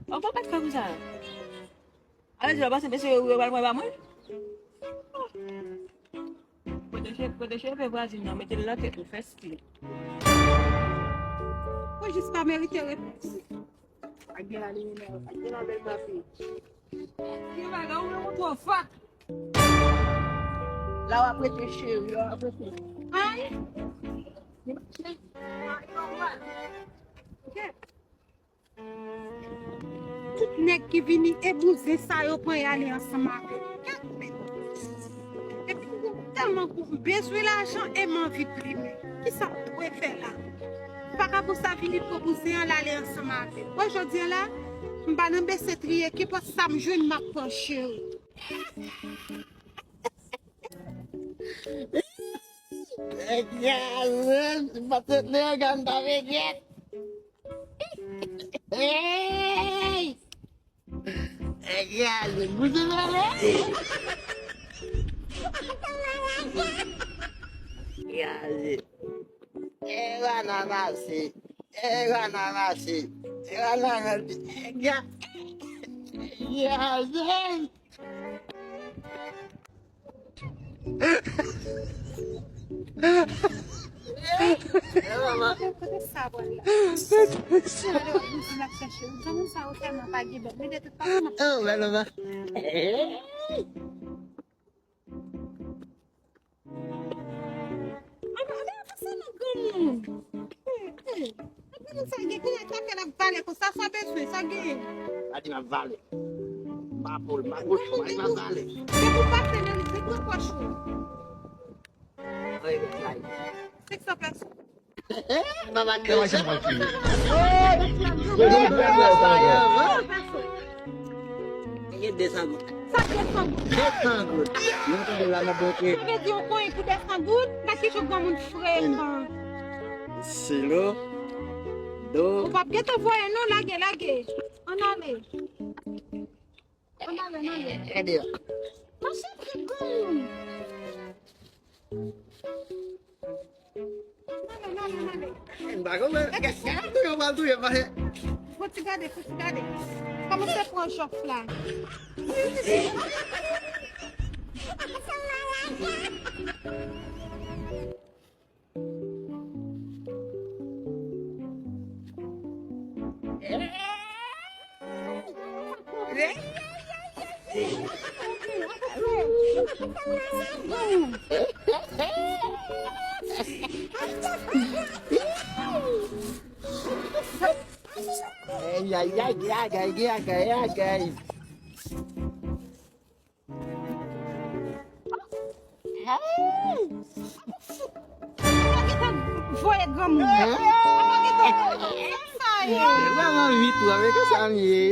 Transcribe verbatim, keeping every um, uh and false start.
Ou pa ka fè konsa. Ale, di w panse mesye yo, yo pral pran ba mwen? Kote che-, kote cheve vwazin nan, mete l nan tèt ou, fè stil. Ou jis pa merite repons. Ak gen la li menm, ak gen la bèl papi. Gen bagay ou menm ou twò fat. La w ap rete cheri, w ap rete. Ay. Tout nèg ki vini e bouzen sa yo pran y ale ansanm avè l. Gad men. Epi m tèlman gou, m bezwen lajan e m anvi plimen. Kisa m dwe fè la? M pa ka konsa vini pran bouzen an l ale ansanm avè l. Wè jodi a la, m pa nan bese triye, kenpòt sa m jwenn m ap pran cheri. Nèg la, menm, si m pa t nèg la, m ta vegèt. Hey! Nèg la, se bouzen mwen. Gade. E rann anmase. E rann anmase. E rann anmase. Nèg la. Gade. Kote sa pral la? Gade w ap bouzen l ap chèche. Ou granmoun sa yo tèlman pa gen bèt. Mete tout pati nan. Oh, bèl mama. Anba, anba, avanse non, granmoun. Granmoun sa gen kounye a, sa fè l ap vale konsa, sa bezwen, sa genyen. Pa di m ap vale. M pa pou l, m pa pou l, pa di m ap vale. Se pou pase nan li, se pran pòch ou. Senk san pèsòn. Mama kè sa. Gen de san goud. Sa de san goud. De san goud. Nou tande la nan bote. Sa vle di yon konyen pou de san goud? Gad ki jan granmoun frekan. Silo. Do. Ou p ap gentan voye non, lage, lage. Ann ale. Ann ale, ann ale. Gade yo. Mache vit granmoun. Ann ale, ann ale, ann ale. M pa konprann. Gade, gade, touye, pral touye, pale. Fò ti gade, fò ti gade. Kòman se pran chòf la? Ay, ay, ay, ay, ay, ay, ay, ay. Apa gentan voye granmoun? Apa gentan voye sa yo? Mwen anvi tou, avèk sa m ye.